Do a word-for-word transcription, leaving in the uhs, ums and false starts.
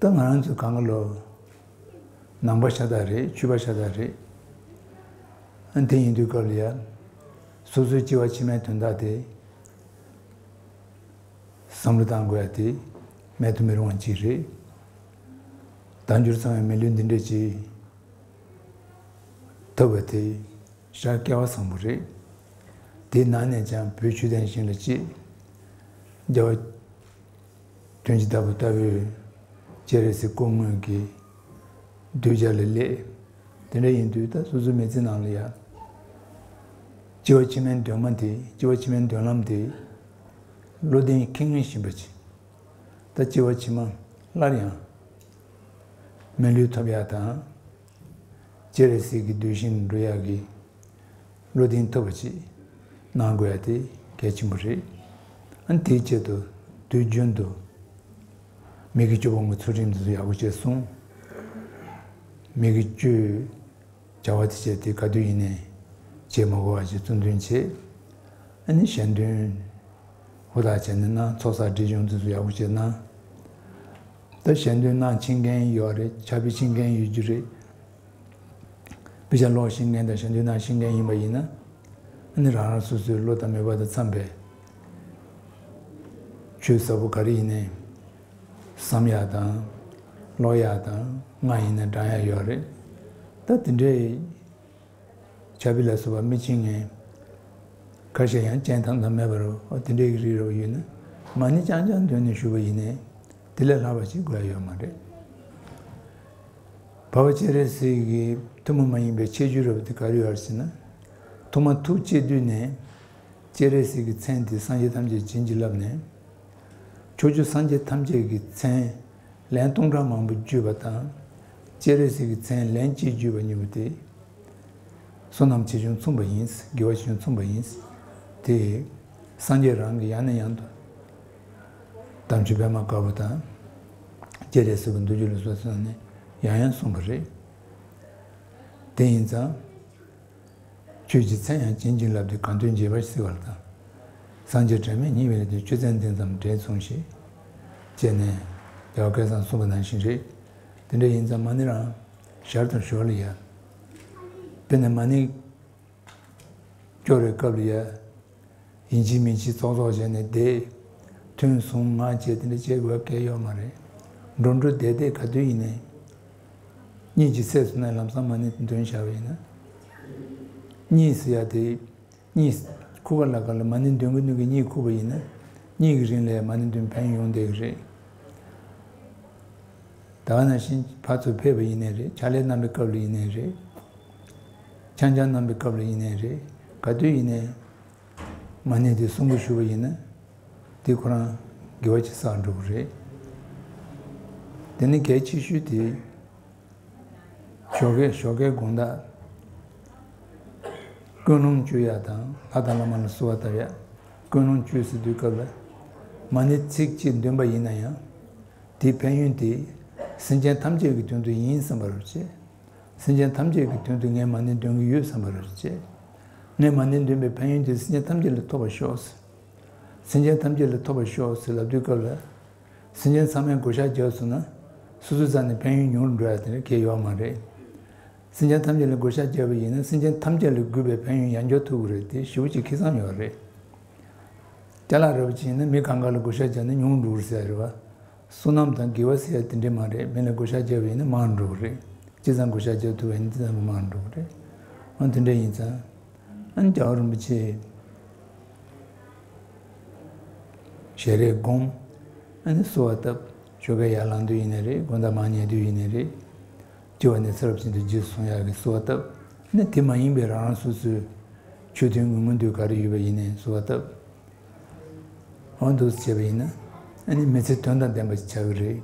ད་ང་རང་ཚོ་གང་ག་ལོ་ནང་པ་ཤ་སྟག་རེད། ཆོས་པ་ཤ་སྟག་རེད། ཨ་དེ་ཡིན་དུས་སྐབས་ལ་ཡ། སོ་སོའི་སྐྱེ་བ་ཕྱི་མའི་དོན་དག་དེ་བསམ་བློ་བཏང་དགོས་ཡ་དེ་མེད་དུ་མི་རུང་བ་ཅིག་རེད། དལ་འབྱོར་ཚང་བའི་མི་ལུས་འདི་འདྲ་ཅིག་ཐོབ་པ་དེ་ཤར་སྐལ་བ་བཟང་པོ་རེད། དེའི་ནང་ནས་ཀྱང་བོད་ཆོས་ལྡན་ཞིང་ལ་སྐྱེས། རྒྱལ་བ་དོན་གྱི་བདག་པོ་ལྟ་བུའི་སྤྱན་རས་གཟིགས་སྐུ་དངོས་ཀྱི་གདུལ་བྱ་ལ་སླེབས། དེ་འདྲ་ཡིན་དུས་ད་སོ་སོའི་མི་ཚེ་ནང་ལ་ཡང་། སྐྱེ་བ་ཕྱི་མའི་འདུན་མ་དེ། སྐྱེ་བ་ཕྱི་མའི་མདུན་ལམ་དེ་བློ་གདེང་ཁེངས་བཞིན་པ་ཅིག་ད་སྐྱེ་བ་ཕྱི་མ་སླར་ཡང་མི་ལུས་ཐོབ་ཡག་དང་། སྤྱན་རས་གཟིགས་ཀྱི་གདུལ་ཞིང་འགྲོ་ཡག་གི་བློ་གདེང་ཐོབ་པ་ཅིག་གནང་དགོས་ཡ་དེ་གལ་ཆེན་པོ་རེད། ཨ་ནི་དེའི་ཆེད་དུ་དུས་རྒྱུན་དུ་མི་དགེ་བཅུ་སྤོང་གི་ཚུལ་ཁྲིམས་འདི་ཚོ་ཡག་པོ་བྱས་སྲུང་། མི་དགེ་བཅུའི་བྱ་བ་དེ་བྱས་ཏེ་ག་དུས་ཡིན་ནའི་བྱེད་མ་དགོས་པ་ཞིག་གཙོ་འདོན་བྱེད། ཨ་ནི་གཞན་དོན་ཧུར་ཐག་བྱས་ནས་གནང་། ཚོགས་བསགས་སྒྲིབ་སྦྱོང་དེ་ཚོ་ཡག་པོ་བྱས་གནང་། ད་གཞན་དོན་གནང་ཤེས་མཁན་ཡོད་རེད། ཕྱག་དཔེ་ཤེས་མཁན་ཡོད་རྒྱུ་རེད། དཔེ་ཆ་ཀློག་ཤེས་མཁན་དང་གཞན་དོན་གནང་ཤེས་མཁན་ཡིན་པ་ཡིན་ན། ཨ་ནི་རང་རང་སོ་སོའི་བློ་དང་མོས་པ་དང་འཚམས་པའི་ཆོས་ཟབ་པོ་ག་རེ་ཡིན་ནའི་བསམ་ཡག་དང་ཀློག་ཡག་དང་། སྔགས་ཡིན་ན་བགྲང་ཡག་ཡོད་རེད། ད་དེ་འདྲའི་ཕྱག་དཔེ་ལ་སོགས་པ་མི་ཤེས་མཁན་ཁ་ཤས་ཡང་སྤྱན་ཐང་ཐང་མེད་པ་རུ། འོ་དེ་འདྲའི་རིགས་རུ་ཡོད་ན། མ་ཎི་རྐྱང་རྐྱང་འདོན་ནས་བཞུགས་པ་ཡིན་ནའི་དེ་ལས་ལྷག་པ་ཞིག་དགོས་ཡ་ཡོད་མ་རེད། འཕགས་པ་སྤྱན་རས་གཟིགས་ཀྱི་ཐུན་མོང་མ་ཡིན་པའི་ཁྱད་ཆོས་རབ་དེ་ག་རེ་ཡོད་ཟེར་ན། ཐོག་མ་ཐུགས་བསྐྱེད་དུས་ནས་སྤྱན་རས་གཟིགས་ཀྱི་མཚན་དེ་སངས་རྒྱས་ཐམས་ཅད་བྱིན་གྱིས་བརླབས་ནས། ཕྱོགས་བཅུ་སངས་རྒྱས་ཐམས་ཅད་ཀྱི་མཚན་ལན་སྟོང་ཕྲག་མང་པོ་བརྗོད་པ་དང་། སྤྱན་རས་གཟིགས་ཀྱི་མཚན་ལན་གཅིག་བརྗོད་པ་གཉིས་པོ་དེ། བསོད་ནམས་ཆེ་ཆུང་མཚུངས་པ་ཡིན། དགེ་བ་ཆེ་ཆུང་མཚུངས་པ་ཡིན། དེ་སངས་རྒྱས་རང་གིས་ཡང་ནས་ཡང་དུ་དམ་ཆོས་པད་མ་དཀར་པོ་དང་། སྤྱན་རས་གཟིགས་ཀྱི་མདོ་རྒྱུད་ལ་སོགས་ནས་ཡང་ཡང་གསུངས་པ་རེད། དེ་ཡིན་ཙང་། ཆོས་ཀྱི་མཚན་ཡང་བྱིན་གྱིས་བརླབས་ཏེ། གང་འདོད་བྱེད་པར་བྱེད་པ་དང་། སངས་རྒྱས་དྲི་མེད་ཉིད་ཡིན་ལ་ཏེ། ཆོས་མཚན་འདི་ཙམ་དྲན་མཚུངས་ཤིག་ཅེས་ནས་རྒྱལ་བ་སྐལ་བཟང་གསུངས་པ་ནང་བཞིན་རེད། དེ་འདྲ་ཡིན་ཙང་མ་ཎི་རང་ཞར་དང་ཞོར་ལ་ཡ། དཔེར་ན་མ་ཎི་སྐྱོར་བའི་སྐབས་ལ་ཡ། ཡིན་གཅིག་མིན་གཅིག་ཙོག་ཙོག་བྱས་ནས་བསྡད། ཐུན་བཟུང་ངག་བཅད་དེ་འདྲ་བྱེད་དགོས་གལ་ཡོད་མ་རེད། འགྲོ་འགྲོ་བསྡད་བསྡད་ག་དུས་ཡིན་ནའི། གཉིད་ཀྱི་སད་སོང་ན་ལམ་སང་མ་ཎི་འདོན་བཞག་པ་ཡིན་ན། གཉིད་ཟེར་ཡ་དེ། གཉིད་ཁུག་པ་ལ་ག་ལ་མ་ཎི་འདོན་གྱི་འདོན་གྱི་གཉིད་ཁུག་པ་ཡིན་ན། གཉིད་ཀྱི་རིང་ལ་མ་ཎི་འདོན་ཕན་ཡོན་ཡོང་བསྡད་ཀྱི་རེད། ད་ག་ནང་བཞིན་ཕར་ཚུར་ཕེབས་པ་ཡིན་ནའི་རེད། ཕྱག་ལས་གནང་པའི་སྐབས་ལ་ཡིན་ནའི་རེད། འཆང་འཆང་གནང་པའི་སྐབས་ལ་ཡིན་ནའི་རེད། ག་དུས་ཡིན་ནའི། མ་ཎི་དེ་གསུང་གི་ཞུ་བ་ཡིན་ན། དེ་ཁོ་རང་དགེ་བ་ཅིག་བསགས་འགྲོ་གི་རེད། དེ་ནི་གལ་ཆེ་ཤོས་དེ། ཞོགས་ཀས་ཞོགས་ཀས་དགོང་དག་ཀུན་སློང་བཅོས་ཡག་དང་། ལྷ་དང་བླ་མ་ལ་གསོལ་བ་བཏབ་ཡག་ཀུན་སློང་བཅོས་ཟེར་དུས་སྐབས་ལ། མ་ཎི་ཚིག་གཅིག་འདོན་པ་ཡིན་ན་ཡང་། དེའི་ཕན་ཡོན་དེ། སེམས་ཅན་ཐམས་ཅད་ཀྱི་དོན་དུ་ཡིན་བསམ་པ་རེད་བྱས། སེམས་ཅན་ཐམས་ཅད་ཀྱི་དོན་དུ་ངས་མ་ཎི་འདོན་གྱི་ཡོད་བསམ་པ་རེད་བྱས། ངས་མ་ཎི་འདོན་པའི་ཕན་ཡོན་དེ་སེམས་ཅན་ཐམས་ཅད་ལ་ཐོབ་པར་ཤོག་སེམས་ཅན་ཐམས་ཅད་ལ་ཐོབ་པར་ཤོག་ཟེར་ལབ་དུས་སྐབས་ལ། སེམས་ཅན་ཚང་མས་བགོ་བཤའ་བརྒྱབ་སོང་ན། སོ་སོའི་རྩ་ནས་ཕན་ཡོན་ཉུང་རུ་འགྲོ་ཡ་དེ་འདྲ་གང་ཡང་ཡོད་མ་རེད། སེམས་ཅན་ཐམས་ཅད་ལ་བགོ་བཤའ་བརྒྱབ་པ་ཡིན་ན། སེམས་ཅན་ཐམས་ཅད་ལ་དགོས་པའི་ཕན་ཡོན་ཡང་འཇོག་ཐུབ་ཀྱི་རེད། དེ་ཞེ་པོ་ཅིག་ཁེ་བཟང་ཡོད་རེད། ཅ་ལག་རབ་ཅིག་ཡིན་ན་མི་གང་ག་ལ་བགོ་བཤའ་བརྒྱབ་ན་ཉུང་འགྲོ་གི་རེད་ཟེར་ཡ་རེད་བ། བསོད་ནམས་དང་དགེ་བ་ཟེར་ཡ་དེ་འདྲ་མ་རེད། མི་ལ་བགོ་བཤའ་བརྒྱབ་པ་ཡིན་ན་མང་རུ་འགྲོ་གི་རེད། ཅི་ཙམ་བགོ་བཤའ་བརྒྱབ་ཐུབ་པ་ཡིན་ན་དེ་ཙམ་མང་རུ་འགྲོ་གི་རེད། ཨ་དེ་འདྲ་ཡིན་ཙང་། ཨ་ནི་རྒྱལ་བ་རིན་པོ་ཆེ་ཞལ་རས་བསྒོམ། ཨ་ནི་གསོལ་བ་བཏབ། ཞོགས་ཀས་ཡར་ལངས་དུས་ཡིན་ནའི་རེད། དགོང་དག་མར་ཉལ་དུས་ཡིན་ནའི་རེད། སྐྱེ་བ་ནས་ཚེ་རབས་ཕྱིན་དུས་རྗེས་སུ་བཟུང་ཡག་གི་གསོལ་བ་བཏབ། ཨ་ནི་དེ་མ་ཡིན་པའི་རང་རང་སོ་སོའི་ཆོས་དོན་དངོས་དངོས་དུ་ག་རེ་ཡོད་པ་ཡིན་ནའི་གསོལ་བ་བཏབ། འོ་འདུག་སེ་བྱས་པ་ཡིན་ན། ཨ་ནི་མི་ཚེ་དོན་དང་ལྡན་པ་ཞིག་ཆགས་ཀྱི་རེད།